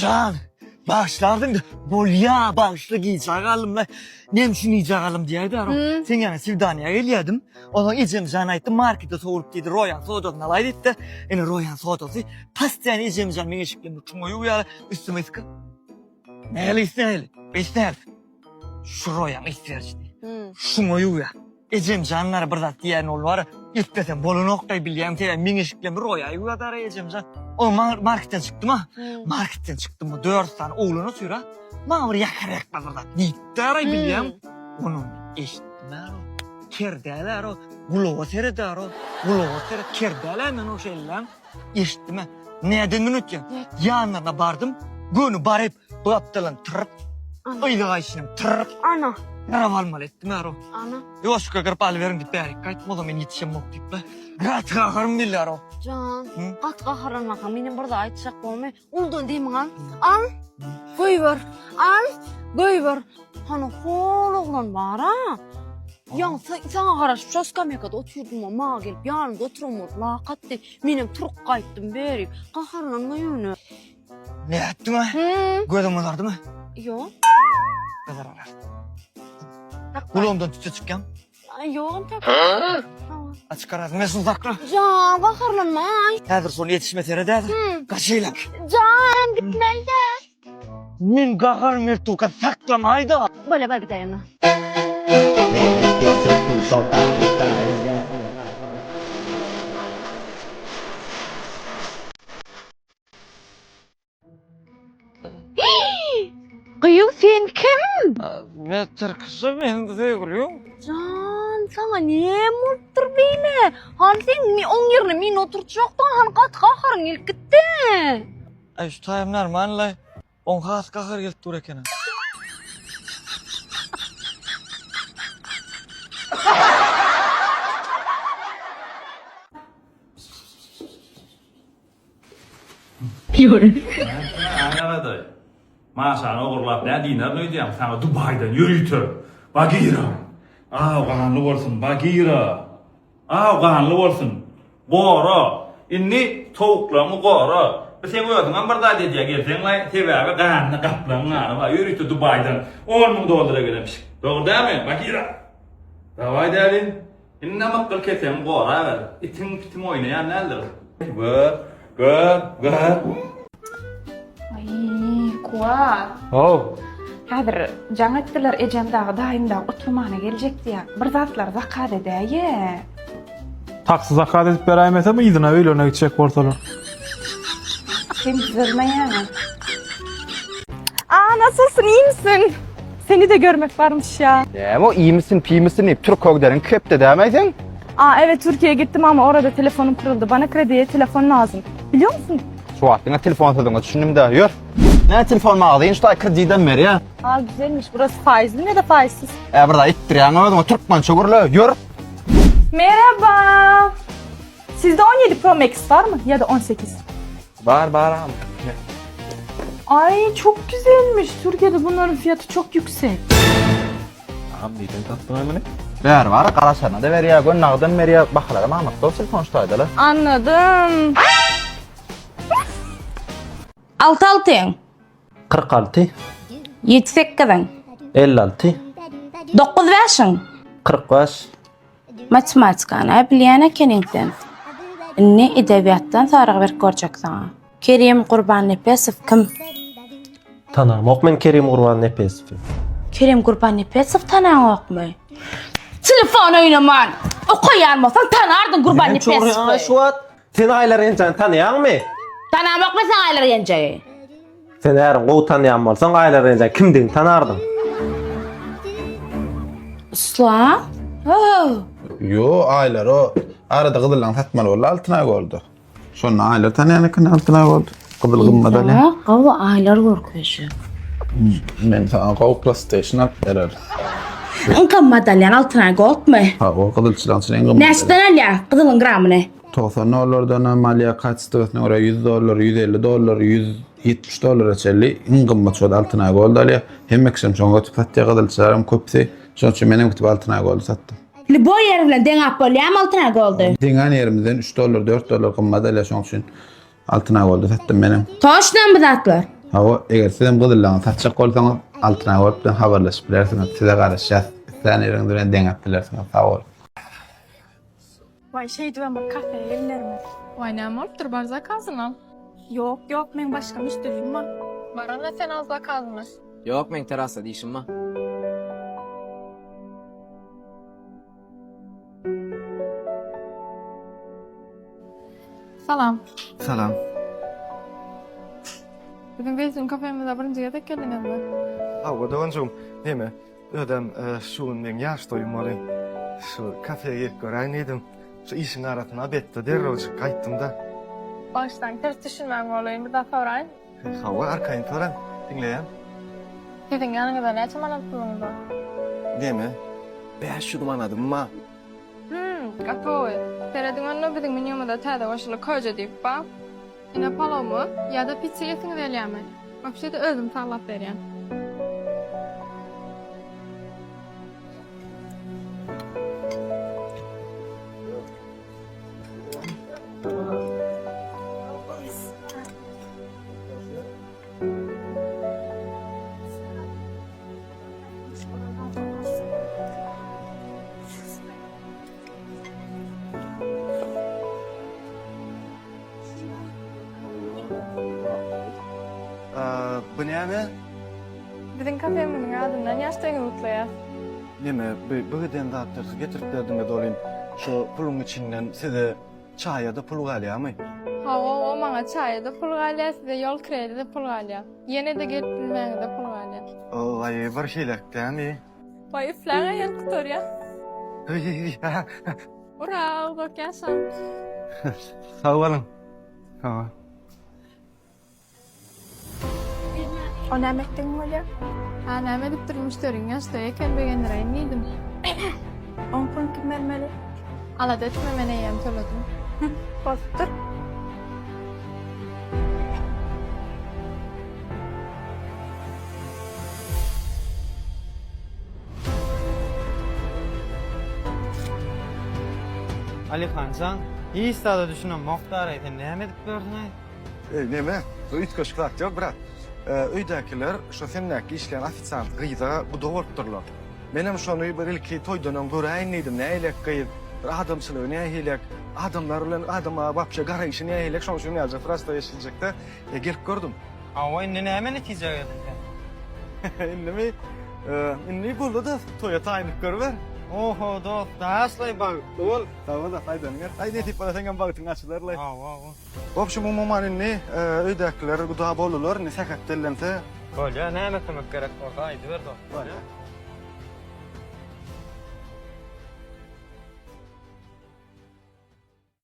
Jan, bagyşlardyň da, bolýa, bagyşla gijä galdym-la. Näme üçin gijä galdym diýäýdi aro. Seň ýanyňa swidaniýa gelýärdim. Onsoň ejem jan aýtdy, markete sowulyp diýdi, Roýan sodasyny alaý diýdi-de. Ine Roýan sodasy. Postoýan ejem jan meň eşiklerimi çuňa ýuwýar, üstüme ysky. Nähili ys nähili? Ys nähili? Şu Roýan ys beriji diýdi. Şuňa ýuwýar. Ejem jan gara bir zat diýýän ol bar. Geplesem bolanokdaý bilýän sebäbi meň eşiklerimi Roýa ýuwýar ejem jan. O marketden çykdym ha. Marketden çykdym bu dört sany oglan otyr ha. Maňa bir ýakar ýakmaz bir zat diýipdi araý bilýän. Ony eşitdim aro. Ker däl aro. Gulaga seret aro. Gulaga seret ker däl men o şeýle. Eşitdim ha. Näden ötýän? Ýanlaryna bardym. Göni baryp Bu gapdalan tyrp. Yza gaýşynym tyrp. Ana. Garap almaly etdim aro. Ana. Ýoşka gyryp alyberiň diýip bärik gaýtmasa men ýetişemok diýip. Gaty gaharym geldi aro. Jan, gaty gaharlanmaka menem bir zat aýtjak bolmy? Uldan demiň al. Al. Goýber. Al. Goýber. Hany hol oglan bar-a. Ýaňy saňa garaşyp şo skamekada otyrdym, maňa gelip ýanymda oturan bolup lak atdy. Menem turup gaýtdym bärik. Gaharlanma ýöne. Ne etdiň ha? Gözüň gyzardymy? Ýok. Gyzarar. Gulagymdan tüsse çykýan. Ýok entek. Açyk araz, men şunu sakla. Jan, gaharlanma. Häzir şony ýetişme seret häzir. Gaç eýläk. Jan, gitmeli. Men gaharym gelip durka saklamaýda. Bolýa, bar gidäýen. Gyýw sen kim? Men Tirkişi men söýgülim. Jan, saňa näme bolupdyr beýle? Hany sen oň ýerine meni oturtjakdyň, hany gaty gaharyň gelip gitdi. Aý şu taýym normallaý. Oň has gahary gelip dur ekeni. Aýnagadaý. Maşany ogurlap nä dinar öýdýäň? Saňa Dubaýdan ýörite. Bagira. Aw ganly bolsun Bagira. Aw ganly bolsun. Gora. Indi towuklaryňy gora. Bu seň özüňem bir zat edýä gelseňlaý. Sebäbi ganyny gaplaň gany bar. Ýörite Dubaýdan 10 müň dollara gelen pişik. Dogry dälmi? Bagira. Dawaý däli. Indem ykgyl kesegiňi goraber. Itiň pitiň oýnaýan däldir. Gör, gör, gör. Aý, Kuwat. How. Häzir jaň etdiler, ejem dagy, daýym dagy oturmana geljek diýýär. Bir zatlar zakaz edäýe. Taksi zakaz edip beräýmesem yzyna öýlerine gitjek bolsalar. Sen düzelmeýäňä. A, nasylsyn, iýmisin? Seni de görmek barmyş ya. Näme o iýmisin, piýmisin diýip türk ogderiň kepde dämäý sen? A, evet Türkiye'ye gittim ama orada telefonum kırıldı. Bana krediye telefon lazım. Biliyor musun? Şu wagt diňe telefon sözüňe düşündim-de, ýör. Näme telefon magazyn şu taý kredidem berýä. A, güzelmiş. Burası faizli mi ya da faizsiz? Ä bir zat etdirýäň özüňe türkmençe gürle, ýör. Merhaba. Sizde 17 Pro Max var mı? Ya da 18? Bar bar agam. Ay çok güzelmiş. Türkiye'de bunların fiyatı çok yüksek. Agam nirden tapdyň muny? Bäri bar, garaşanyna-da berýär, gön nagdam berýär, bahalaram amatly ol telefon şu taýda-la. Anladım. Alty altyň. 46. Ýedi sekiziň. 56. Dokuz bäşiň. 45. Matematikany-a bilýän ekeniň sen. Indi edebiýatdan sorag berip görjek saňa. Kerim Gurbannepesow kim? Tanamok men Kerim Gurbannepesowy. Kerim Gurbannepesow tanaňokmy? Telefon oýnaman okaýan bolsaň tanardyň Gurbannepesowy. Şu wagt sen Aýlar Enjany tanaýaňmy? Tanamokmy sen Aýlar Enjegi? Sen äriň gowy tanýan bolsaň Aýlar Enjäň kimdigini tanardyň. Islam? Oh. Ýo, Aýlar o arada gyzyllaň satmaly boldy Altynaý boldy. Şonda Aýlar tanýan eken Altynaý boldy. Gyzyl gymmat alýan. Gowy Aýlar görkezje. Men saňa gowy PlayStation alyp bererin. Iň gymmat alýan Altynaý Goldmy? Ha, o gyzylçylaň içinde iň gymmat. Näçeden alýar gyzylyň gramyny? 90 dollardan hem alýar, kaçestwosyna görä 100 dollar, 150 dollar, 170 dollara çenli iň gymmat şol Altynaý Gold alýar. Hemme kişi hem şoňa götürip satýar, gyzylçylar hem köpüsi. Şonuň üçin men hem gidip Altynaý Goldy satdym. Lýuboý ýeri bilen deňäp bolýarmy Altynaý Goldy? Deňän ýerimizden 3 dollar, 4 dollar gymmat alýar, şonuň üçin Altynaý Goldy satdym men hem. Toçnamy bu zatlar? Hawa, eger sizem gyzyllaryňyzy satjak bolsaňyz, Altyn Aý Gold bilen habarlaşyp bilersiňiz. Size garaşýas. Islän ýeriňiz bilen deňäp bilersiňiz. Sag boluň. Waý şeýdibem bir kafeýe gelinlermiz. Waý näme bolupdyr bar zakazyňy al. Ýok ýok meň başga müşderim bar. Bar onda sen al zakazyňy. Ýok meň terasada işim bar. Salam. Salam. Biziň Zeýtun kafemize birinji gezek geldiňizmi? Hawa doganjygym, neme, özem şu gün meň ýaş toýum boly. Şu kafeýe gelip göräýin diýdim. Şu işiň arasynda obedde derrewjik gaýtdym-da. Bagyşlaň, ters düşünmäň bolaýyn, bir zat soraýyn. Hawa, arkaýyn soraň, diňleýän. Siziň ýanyňyzda näçe manat puluňyz bar? Neme, 500 manadym bar. Hüm, gaty gowy. Serediň onda biziň menýumyzda täze goşuly köje diýip bar. Ine palawmy ýa-da pitsa iýesiňiz gelýärmi? Wapşe-de özüm saglap berýän. Bu näme? Biziň kafemiziň adyndan ýaş toýuňyzy gutlaýas. Neme, bu bu giden zatlary siz getirip berdiňiz olim. Şu puluň içinden size çaýa-da pul galýarmy? Hawa, o maňa çaýa-da pul galýar, size ýol kireýde-de pul galýar. Ýene-de gelip bilmäňize pul galýar. Waý, bir hilek dämi? Waý, üfläň-ä ýel gutarýar. Ura, uzak ýaşaň. Sag boluň. Sag bol. O näme etdigiň bolýar? Ha, näme edipdir müşderiň ýaşda eken begendiräýin diýdim. Oň puluny kim bermeli? Alada etme men eýýäm töledim. Bolupdyr. Alihanjan, hiç zada düşünemok daraý, sen näme edip ýörsüň-aý? Eý, neme, üýtgeşik zat ýok, brat. Öýdäkiler şo sendäki işleýän ofisiant gyza guda bolupdyrlar. Menem şony bir ilki toýdan öň göräýin diýdim, nähilek gyz, bir adamçylygy nähilek, adamlar bilen adama wapşe garaýşy nähilek, şonuň üçin ýaljak prosta eşiljekde gelip gördüm. Hawa, indi näme netijä geldiň sen? Indimi? Indi boldy-da, toýa taýynlyk görüber. Oho, dost, daşlaý bagtly bol. Sag bol, aýdanyň gelsin. Aý, nesip bolsa seňem bagtyň açylar-laý. Hawa, hawa. Wobşem, umuman indi öýdäkiler guda boldular, indi sähet bellense. Bolýar, näme kömek gerek bolsa aýdyber dost, bolýar.